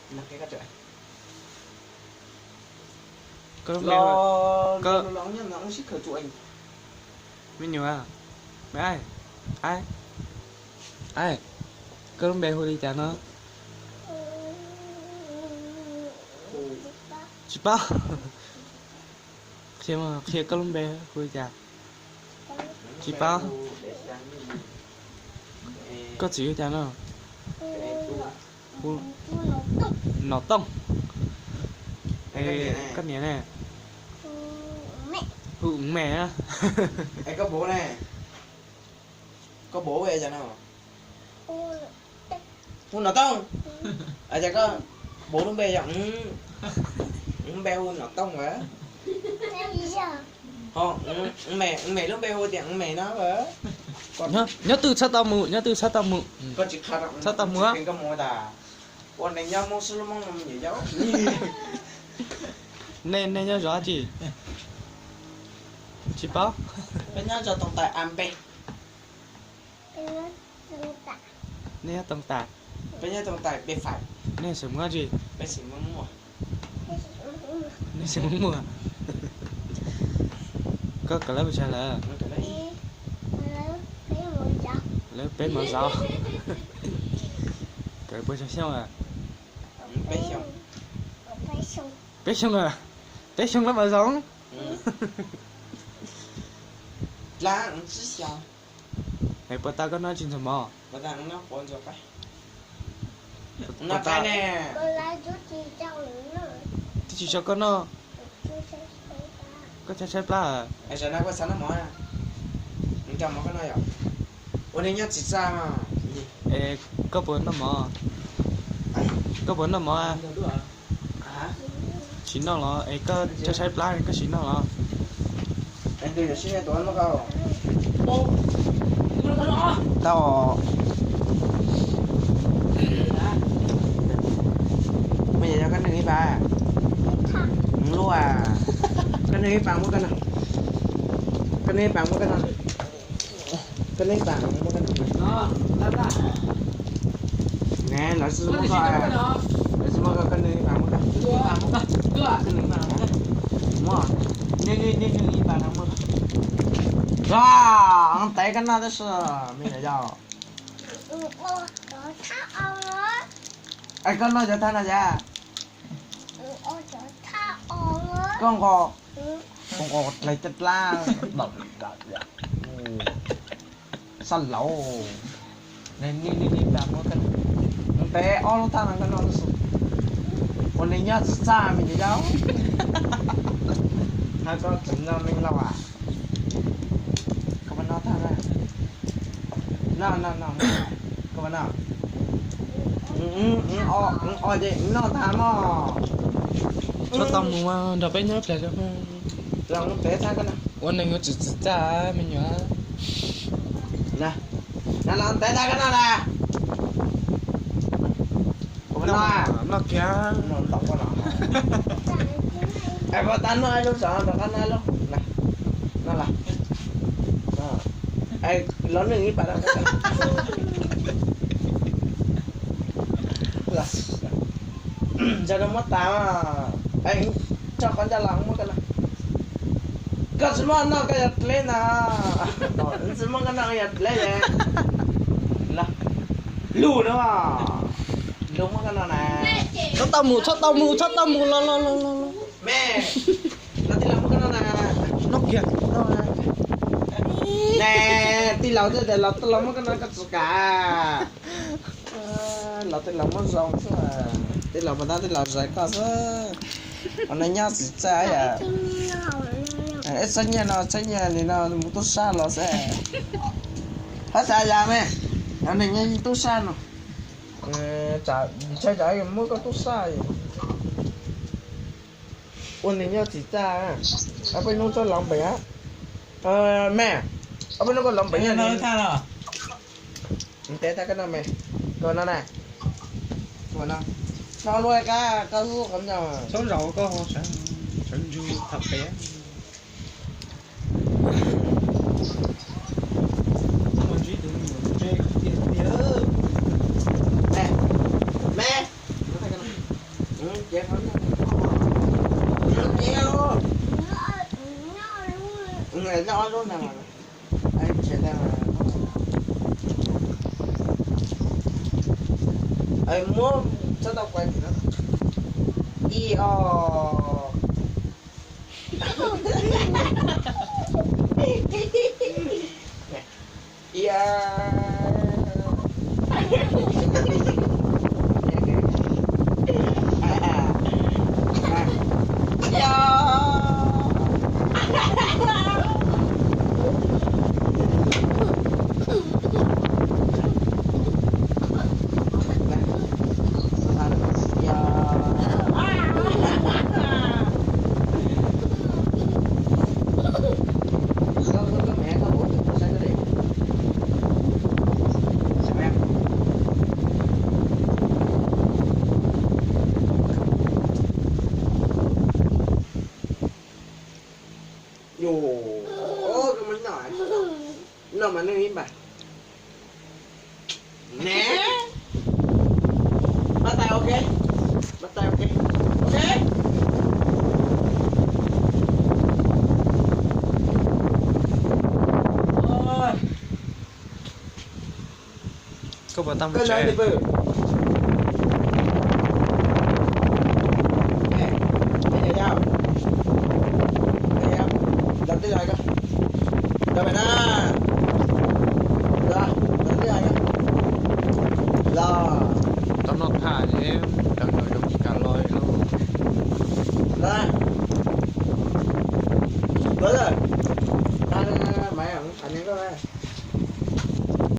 Koj lub npe, me nyuam, me, koj lub npe hu li cas no? Tsis paub. Qhia, qhia koj lub npe hu li cas? Tsis paub. Koj txiv hu cas no? Nom Tooj. Koj niam ne? Hu Me. Koj bo hu cas no? Hu Nom Tooj. Ces koj bo lub npe yog, lub npe hu Nom Tooj a. Ho me, me lub npe hu tias Me no. Nyob twg txhob tau mus, nyob twg txhob tau mus. Txhob tau mus. Ua neeg nyob Hmoob xwb lub Hmoob no me nyuam yaus. Nej, nej nyob zov tsi? Tsis paub. Peb nyob zos Tooj Tais A Npe. Nej nyob Tooj Tais. Peb nyob Tooj Tais Npe Fais. Nej xeem Hmoob tsi? Peb xeem Hmoob Muas. Nej xeem Hmoob Muas. Koj kawm lab pes tsawg lawm? Lab peb mos zov. Kawm puas tsawg xyoo a? Peb xyoo a? Peb xyoo lab mos zov. Es puas tau koj noj tsis ntxuag mov? Twb tsis tso koj noj. Koj tshaib tshaib plab. Ua neeg nyob tsis txaj. Es koj puas noj mov? Koj puas noj mov? Tsis noj los es koj tshaib tshaib plab koj tsis noj los? Tau. Me nyuam, yog koj nug ib pas. Luaj. Koj nug ib pas muab koj noj. Koj nug ib pas muab koj noj. Koj nug ib pas muab koj noj. Ne, lawv tsis muab koj, lawv tsis muab koj, koj nug ib pas muab koj. Muab, nug, nug ib pas no muab koj. Tev koj noj tab sis, me nyuam yaus. Es koj noj cov thaj no cas? Koj nqos, koj nqos dlais caj dlab. Xab laub. Nws nij nij nij pas muab koj, ntev ob lub thaj no koj noj xwb. Ua neeg nyob tsis txaj me nyuam yaus. Thaj koj tseem noj neeg lauj as. Koj puas noj thaj na? Noj noj noj. Koj puas noj? Os, ces noj tag mog. Txhob tau mus nrog peb nyob pliag. Los ntev tag koj noj. Ua neeg yuav tsis txaj me nyuam. Na, los ntev tag koj noj na. Noj kiag. Es puas tau noj ib lub saum rov qab noj ib lub na. Noj los. Los nug ib pas. Ntshai rau muab tas. Tso qhov ncauj los muab koj noj. Koj tsis muab noj koj yog dleb na. Tsis muab koj noj koj yog dleb. Lug na. Lug muab koj noj na. Txhob tau mus, txhob tau mus, txhob tau mus, los los los los. Me, los tij laug muab koj noj na. Noj kiag. Ne, tij laug twb tias los tij laug muab koj noj koj tsis kam. Los tij laug muab zoo xwb. Tij laug puas tab tij laug zais koj xwb. Ua neeg nyob tsis txaj yam. Ib txhob nyiaj no, txhob nyiaj li no mus tub sab los xwb. Hab xav yam me, ua neeg nyob tub sab no. Ntshai tsam muab koj tub sab. Ua neeg nyob tsis txaj. Ob peb hnub txhob los npeem. Me, ob peb hnub koj los npeem nyob. Ntev tag koj noj me. Koj noj na. Noj luaj qab koj lub qhov ncauj. Txhob zaum koj sawv ntsug tham pem. Me, me, me. Ces qhov no, ces os, ob lub ntag mas, tshem tag mas. Muab txhob tau kuav ntawm no. Ib os. Ib os. Yus, koj muab noj, noj mas noj ib npab. Ne, npaj tais, ok, npaj tais, ok, ok. Koj puas tau mus tsev? Tau noj tham ces daws no zoo kav los lauj.